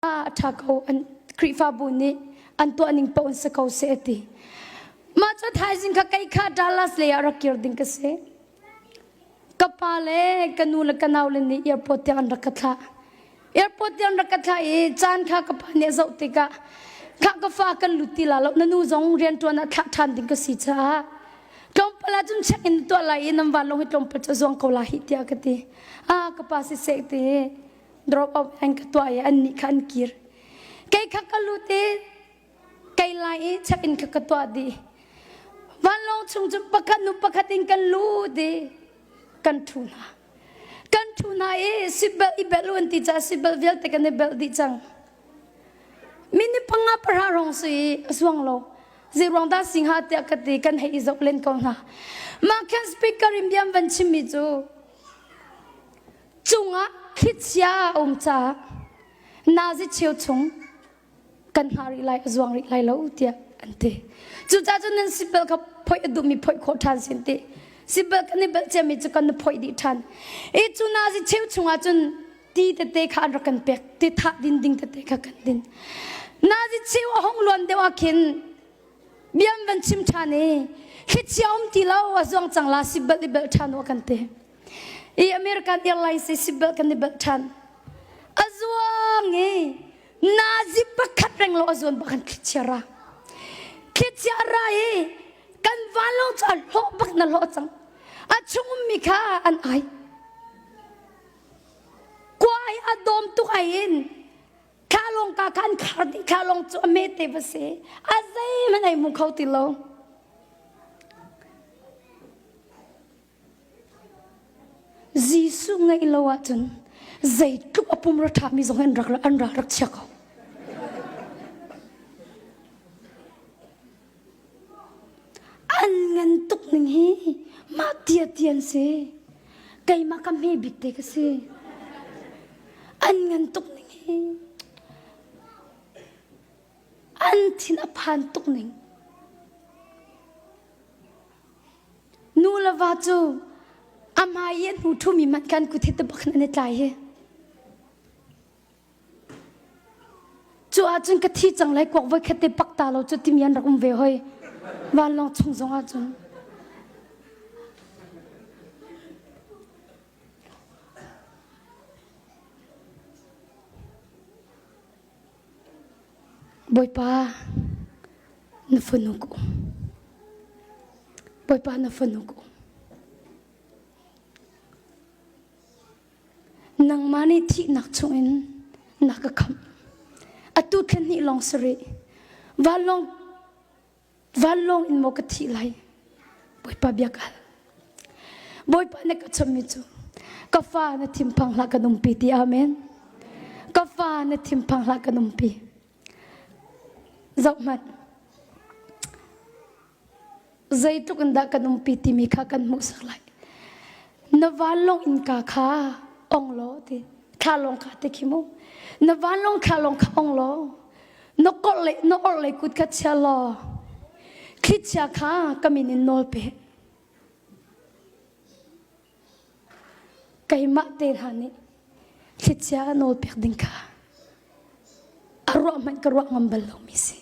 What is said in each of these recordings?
A ṭha ko an Khrihfabu nih an tuah ning paoh in si ko seh a ti. Mah cu thaizing kha kei kha Dallas lei ah rak kir ding ka si. Ka pa le ka nu le ka nau le nih airport tiang an rak ka thlah. Airport tiang an rak ka thlah i caan kha ka pa nih a zoh tikah khah ka fa kan lut ti la lo na nu zong rianṭuan ah thlah ṭhan ding ka si caah tlawmpal ah cun check in tuah lai i nan vanlawng hi tlawmpal cu a zuang ko la hih tiah ka ti. Ah ka pa siseh ti drop off an ka tuah i annih kha an kir. Kei kha ka lut i kei lai i check in kha ka tuah dih. Vanlawng chung cu pakhat nu pakhat in kan lut i kan ṭhu hna. Kan ṭhu hna i seatbelt i bel u an ti caah seatbelt vialte kan i bel dih cang. Minute panga pahra rong si i a zuang lo. Zei ruang dah si hnga tiah ka ti kan hei i zoh len ko hna. Mah khan speaker in bia an van chimmi cu cungah thlichia a um caah nazi cheu chung kan hngah rih lai a zuang rih lai lo tiah an ti cucaah cun nan seatbelt kha phoih a duhmi phoih khawh ṭhan sin ti seatbelt kan i belh ciami cu kan phoih dih ṭhan i cu nazi cheu chungah cun ti tete kha an rak kan pek ti thah din ding tete kha kan din nazi cheu a hong luan deuh ah khin biam van chim ṭhan i thlichia um ti lo a zuang cang la seatbelt i belh ṭhan u a kan ti I American Airlines i seatbelt kan i belh ṭhan. A zuang i nazi pakhat reng lo a zuan bak kan thlichia ra. Thlichia ra i kan vanlawng cu a hlawh bak na hlawh cang. A chung ummi kha an ai. Kua i a dawm tuk ai in thlalawng ka kha an khar dih thlalawng cu a mete va si. A zeihmanh ai hmu kho ti lo. Jesuh ngeih lo ahcun zeitluk a pumra ṭhami zong an rak an ra rak chia ko. An ngan tuk ning hi mah tia ti an si. Keimah ka hme bik te ka si. An ngan tuk ning hi an thin a phan tuk ning. Nu le va cu a hmai i a hnu ṭhumi hmanh khan kut hi bak an i tlai hi. Cu ahcun ka thi cang lai kuak voi khat te pak ta lo cu timi an rak um ve hoi. Vanlawng chung zong ahcun. Bawipa, na fanu ka um. Bawipa, na fanu ka um. Nangmah nih thihnak chungin na ka khamh. Atu thla hnih lawng si rih. Vanlawng Vanlawng in maw ka thih lai? Bawipa bia ka hal. Bawipa na ka chimmi cu ka fa na thinphang hlah kan umpi ti amen. Ka fa na thinphang hlah kan umpi. Zoh hmanh. Zeitluk in dah kan umpi timi kha kan hmuhsak lai. Na vanlawng innka kha ong law ti thlalawng kha ti khi mu. Na vanlawng thlalawng kha ong law na orhlei na orhlei kut kha chia law thlichia kha ka min in nawl pe keimah te hna nih thlichia a nawl pek ding kha a ruah hmanh ka ruah ngam bal lomi si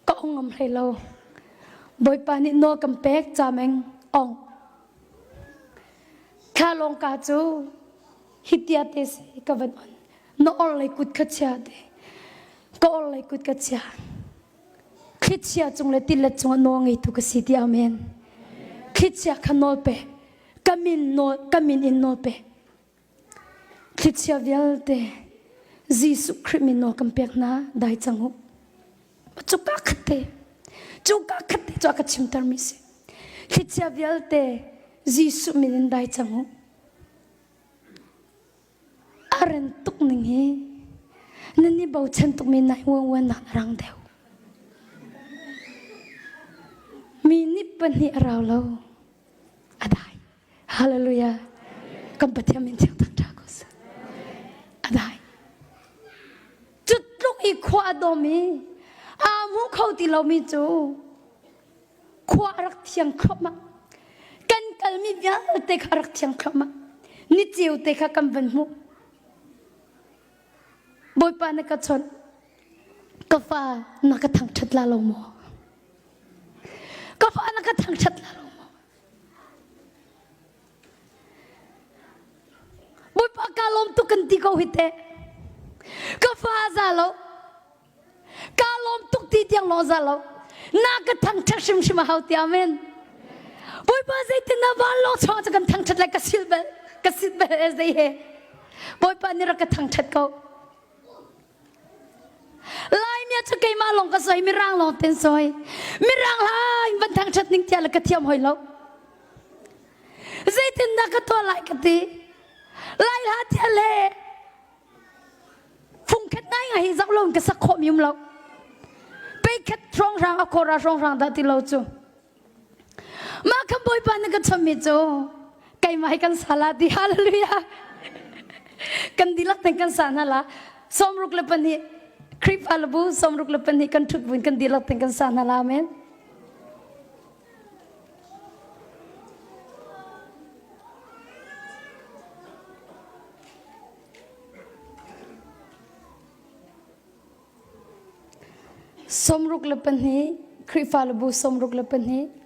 ka ong ngam hlei lo bawipa nih nawl kan pek cameng ong thla lawng ka cu hitia te si ka van on na orhlei kut kha chia te ka orhlei kut ka chia thlichia cung le tilet cung ah nawl ngeitu ka si ti amen thlichia kha nawl pe ka min nawl ka min in nawl pe thlichia vialte Jesuh Khrih min nawl kan pek hna dai cang u cuka khat te cuka khat te cu a ka chimter mi si thlichia vialte Jesuh min in dai cang u A ren tuk ning hi nan i bochan tukmi nai uan nak a rang deuh. Mi nih pahnih a rau lo. A dai. Hallelujah. Kan Pathian min thiang tak ṭha ko seh. A dai. Cu tluk i khua a dawm i aa hmu kho ti lomi cu Khua a rak thiang thluahmah. Kan kalmi vialte kha a rak thiang thluahmah. Ni ceu te kha kan van hmuh. Bawipa na ka chawnh. Ka fa na ka thangṭhat la lo maw? Ka fa na ka thangṭhat la lo maw? Bawipa ka lawm tuk kan ti ko hi teh. Ka fa za lo. Ka lawm tuk ti tiang lawng za lo. Na ka thangṭhat hrimhrim a hau ti amen. Bawipa zeitin na van lawng chawng cu kan thangṭhat lai ka sil bel ka sit bel e zei he. Bawipa nih rak ka thangṭhat ko. Laimi cu keimah lawng ka soi mirang lawng ten soi. Mirang lai van thangṭhat ning tiah le ka thiam hoi lo. Zeitindah ka tuah lai ka ti. Lai hla tiah le fungkhat ngai ngai hi zoh lo in ka sak khawh mi um lo. Peikhat hrawnghrang a khawra hrawnghrang dah ti lo cu. Mah kan Bawipa na ka chommi cu keimah hi kan sala ti hallelujah. Kan dihlak ten kan sa hna la 62 Khrihfa labu 62 kan ṭhut buin kan dihlak ten kan sa hna la amen. 62 Khrihfa labu 62.